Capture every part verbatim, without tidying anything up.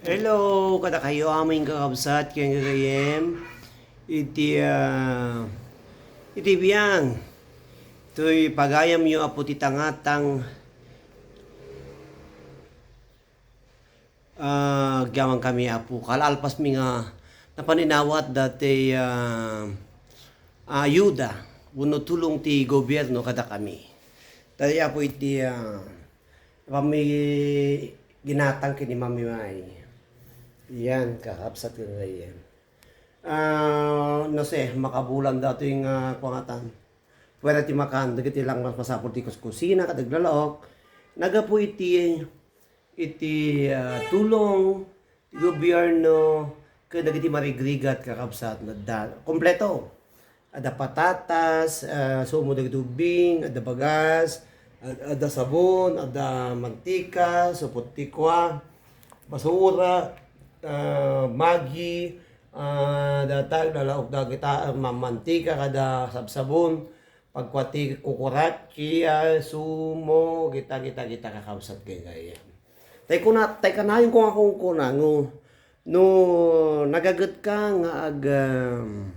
Hello, kadakayo amin kakabsat, ken gagayyem. Iti, ah, iti biang, toy pagayamyo, Apo, ti tangatang, ah, agyaman kami, Apo. Kalaalpas mi nga napaninawat dati, ah, ayuda, wenno tulong ti gobierno kadakami. Dati, Apo, iti, ah, Pami ginatang ken ni Mami May. Yan, kakabsat ken gagayyem. Ah, no se, makabulan datoy nga kuangatan. Pwede ti makan, dagiti lang mas masapul ti kuskusina, ket aglalaok. Nagapu iti, iti, ah, tulong ti gobierno, ken dagiti marigrigat, kakabsat, nadda-, kompleto. Adda patatas, ah, sumo dagiti ubbing, adda bagas, ad-, adda sabon, adda mantika, supot ti kua, basura, ah, Maggi, ah, data, lalaok dagita, ah, ma-, mantika, kada sabsabon, pagkua ti kukuraki, ah, sumo, gita, gita, gita, kakabsat, gagayyem. Tay kuna, tay kanayon ko nga kunkuna, ngo, no nagagetka nga ag-, um,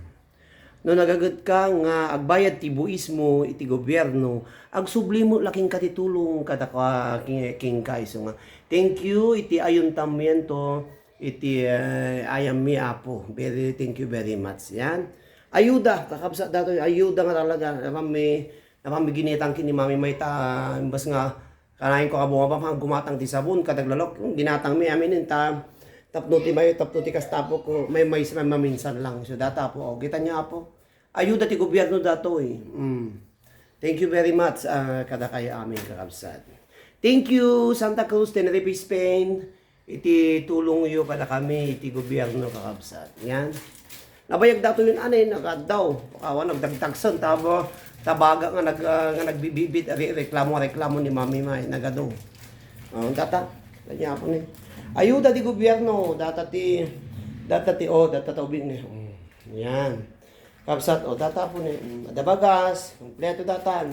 no nagagetka nga agbayad ti buismo iti gobierno, agsubli met la kenka ti tulong kadaka, ken-, kenka, isu nga, thank you iti ayuntamiento iti, eh, ayammi, Apo. Very, thank you very much. Yan. Ayuda, kakabsat datoy, ayuda nga talaga. Napammi, napammi ginatang ken ni Mami May ta, imbes nga, kanayon ko nga bumaba, gumatang ti sabon, kada aglalok, ginatang mi amin ta, tapno ti may, tapno ti kasta, Apo, ko, may, may, may maminsan lang. So, data, Apo, oh, kita niya, Apo. Ayuda ti gobierno datoy. Mm. Thank you very much, ah, kadakayo amin, kakabsat. Thank you, Santa Cruz, Tenerife, Spain. Iti tulongyo kadakami, iti gobierno, kakabsat. Yan. Nabayag datoy yun, anay, nagadaw. Pakawan, nagdagdagsan, tabo, tabaga nga nag-, ah, nga nagbibibit, re-, reklamo, reklamo ni Mami May, nagado. Oh, data, kanya po ni. Ayuda di gobierno, data ti, data ti, oh, data ti ubing ni. Mm. Yan. Kabsat, o, data po ni, mm, adda bagas, kompleto datan.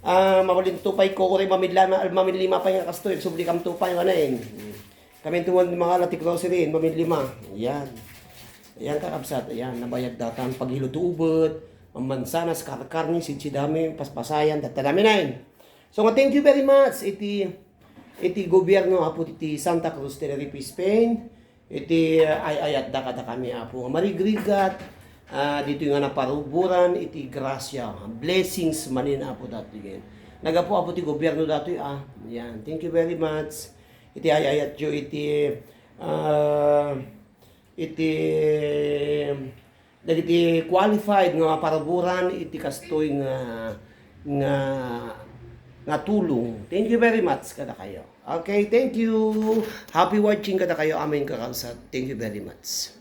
Ah, mabalin to pay ko, uray mamidla-, ma-, mamidlima pay nga kastoy, subli kam to pay, wanain. Mm. Kami tuwan mga ala ti grocery, mamidlima. Yan. Yan, kakabsat, yan, nabayag datan, paghiluto ubet, mamansanas, karkarni, sidsidami, paspasayan, tatadami na yun. So nga, thank you very much, iti, iti gobierno, Apo, iti Santa Cruz, Tenerife, Spain. Iti, ah, ay-ayatda kadakami, Apo, nga marigrigat, ah, ditoy nga naparuboran iti grasia, blessings manen, Apo, datoy. Nagapu, Apo, ti gobierno datoy, ah. Yan. Thank you very much. Iti ay-ayatyo iti, ah, iti dagiti qualified nga maparuboran iti kastoy nga, nga, nga tulong. Thank you very much kadakayo. Okay, thank you. Happy watching kadakayo, amin kakabsat. Thank you very much.